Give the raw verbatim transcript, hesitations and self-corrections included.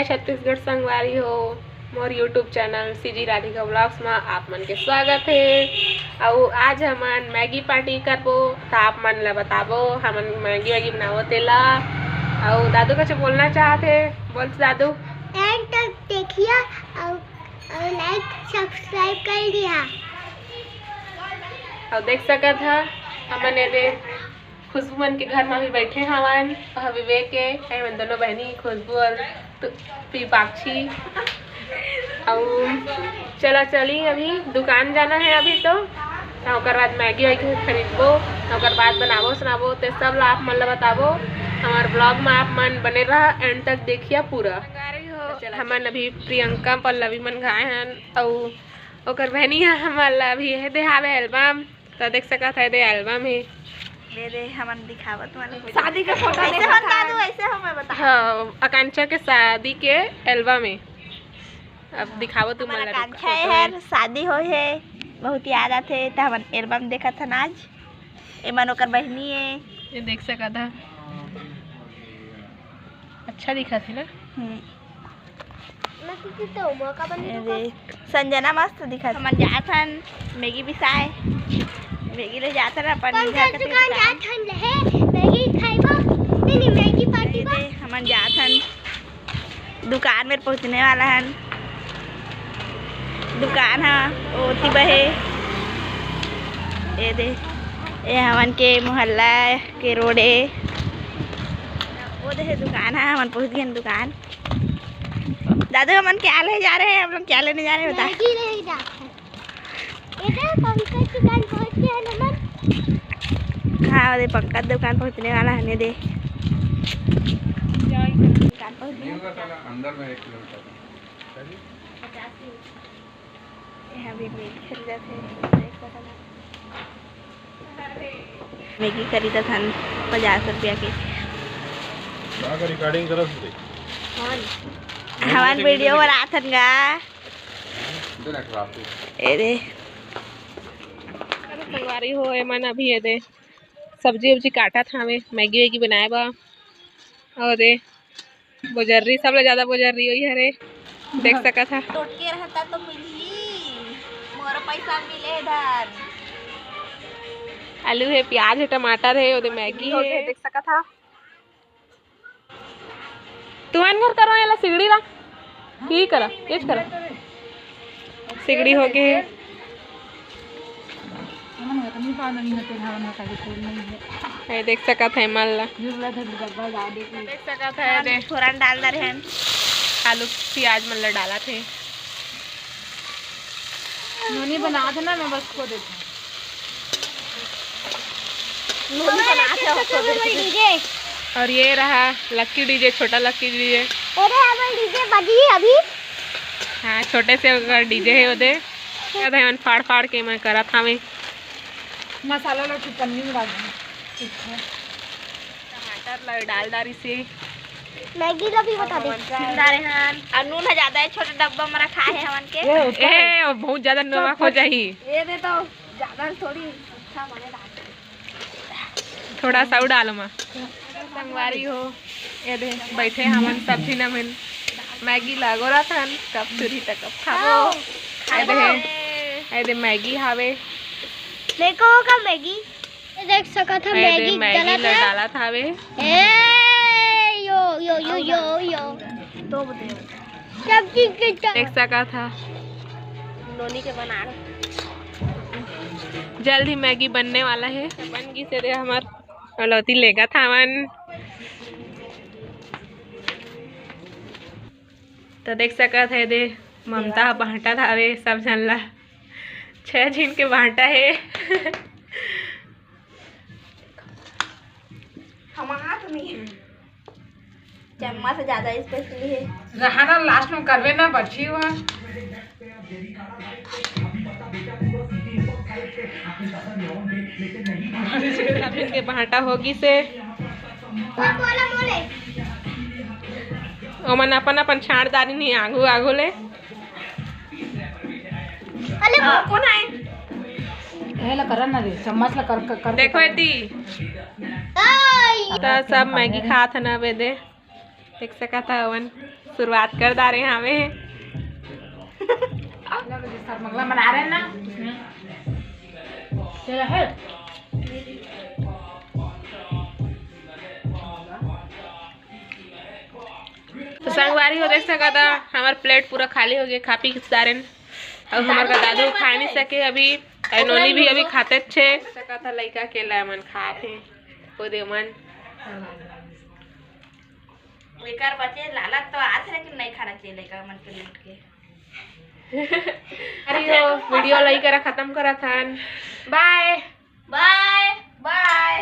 छत्तीसगढ़ संगवारी हो, मोर YouTube channel CG Radhika vlogs में आप मन के स्वागत हे। अउ आज हमन मैगी पार्टी करबो, त आप मन ला बताबो हमन मैगी वैगी बनाबो तेला। अउ दादू कुछ बोलना चाहत हे, बोल दादू। एंड तक देखिया अउ, अउ लाइक सब्सक्राइब कर दिया। अउ देख सकत ह हमन एदे खुशबू मन के घर म भी बैठे हवन, अउ विवेक के, हमन दोनों बहनी खुशबू अउ तु-, पीपाक्षी। अउ चला चली, अभी दुकान जाना हे अभी तो, त ओकर बाद मैगी वैगी खरीदबो, ओकर बाद बनाबो सुनाबो, ते सब ला आप मन ला बताबो। हमार व्लॉग म आप मन बने रहा, एंड तक देखिया पूरा। हमन अभी प्रियंका पल्लवी मन गाए हन, अउ ओकर बहनी ह हमन ला अभी ये दे हावे एल्बम। त देख सकत ह, एदे एल्बम हे। दे दे, हमन दिखावत मन शादी के फोटो ऐसे देखत हन। दादू, ऐसे हो, मैं बता। हाँ, आकांक्षा के शादी के एल्बम हे। अब दिखावो तुमन हमर ला, आकांक्षा रुका। ए हर शादी होय हे, बहुत याद आथे, त हमन एल्बम देखत हन आज। एमन ओकर बहिनी ए। ये देख सकत ह, अच्छा दिखत हे ना? हम्म। मैं कुछ तो मौका बन ए रे, संजना मस्त दिखत। हमन जात हन मैगी बिसाए, मैगी ले जात हन अपन पंकज घर के दुकान दुकान। जात हन लहे, मैगी खाइबो, नहीं, नहीं, मैगी पार्टी बा। ए रे, हमन जात हन दुकान में पहुँचने वाला हन। दुकान ह ओती बहे। ए दे, ए हमन के मोहल्ला के रोड ए। ओ दे दुकान ह, हमन पहुँच गए दुकान। दादू, हमन क्या ले जा रहे हैं? हम लोग क्या लेने जा रहे हैं, बता। मैगी ले जा रहे हैं। इधर पंकज दुकान पहुंच गए हैं हमन। हाँ, अरे पंकज दुकान पहुंचने वाला है, ने दे। दुकान पहुंच गए। अंदर में एक किलोमीटर। यहाँ भी मैगी खरीदा थे। मैगी खरीदत हन पचास रुपया के। का रिकॉर्डिंग करत हन? हमन वीडियो बनात हन गा। ए रे। अरे संगवारी हो, एमन अभी ये दे सब्जी उब्जी काटत हवे, मैगी वैगी बनाए बा। अउ दे बोजर्री, सबले ज्यादा बोजर्री ओही हरे, देख सकत ह। टोटके रहता तो मिलही, मोर पैसा मिले धन। आलू हे, प्याज हे, टमाटर हे, ओदे मैगी हे, देख सकत ह। तुमन घर करो एला सिगड़ी ला, की करा, ये करा। सिगड़ी हो गे। हमन घर नहीं पाना, नहीं होते, घर में कभी कोई नहीं है। ये देख सकत है मन ला। जुगला धर डब्बा ला दे के। देख सकत है, दे। फोरन डाल दे रहन। आलू प्याज मन ला डाला थे। नोनी बना देना, मैं बस को देता। नोनी बना थे, छोटे छोटे डीजे। और ये रहा लक्की डीजे, छोटा लक्की डीजे। अरे, हमारे डीजे बजी अभी। हाँ, छोटे से ओकर डीजे है ओदे। क्या भाई, मन फाड़ फाड़ के मैं करत हावे। मसाला ला पन्नी में डाल दे। ठीक है। टमाटर ला डाल डारी से। मैगी ला भी बता दे। डारे हन। और नून है ज्यादा है, छोटे डब्बा में रखा है हमन के। ए, बहुत ज्यादा नमक हो जाही। ये दे तो ज्यादा थोड़ी अच्छा बने डाल। थोड़ा सा डालो मा। संगवारी हो, ये दे बैठे हमन सब झिन अमन मैगी लागो रथन, कब सुरही त कब खाबो। ये दे, ये दे मैगी हावे। मेरे को होगा मैगी। ये देख सकत ह, ए दे मैगी मैगी डालत ल है। डालत हावे। ए, यो, यो, यो, यो, यो। दो बजे। सब चीज के चल। देख सकत ह। नोनी के बना रहे। जल्द ही मैगी बनने वाला है। बन गिस हे दे हमर अलोती लेगत हावन। तो देख सकत है दे ममता ह बांटत हावे सब झन ला। छह झिन के बांटा है। हमारा तो नहीं है। चम्मच से ज्यादा स्पेशली है। रहाना लास्ट में करवे ना बची हुआ। सबके भांटा होगी से। ओमन अपन अपन छांट दारी नहीं आगू आगू ले। अरे वो कौन आए? ए ला करन ना दे, चम्मच ला कर, कर, कर। देखो एती। त सब मैगी खात हन अबे दे। देख सकत हवन। शुरुआत कर डारे हवे। मंगला मना रहे हैं ना। चला है। तो संगवारी हो, देख सकत हा, हमर प्लेट पूरा खाली हो गए, खा पी के डारेन। अब हमर का दादू खा नहीं सके अभी, और नोनी भी अभी खाते छे। सकत हा, लइका के ला मन खात हे, ओ दे मन। एकर बचे लालच तो आथे, लेकिन नहीं खाना चाहिए लइका मन के लूट के। अरे हो, वीडियो ला इही करा खत्म करत हन। बाय। बाय बाय।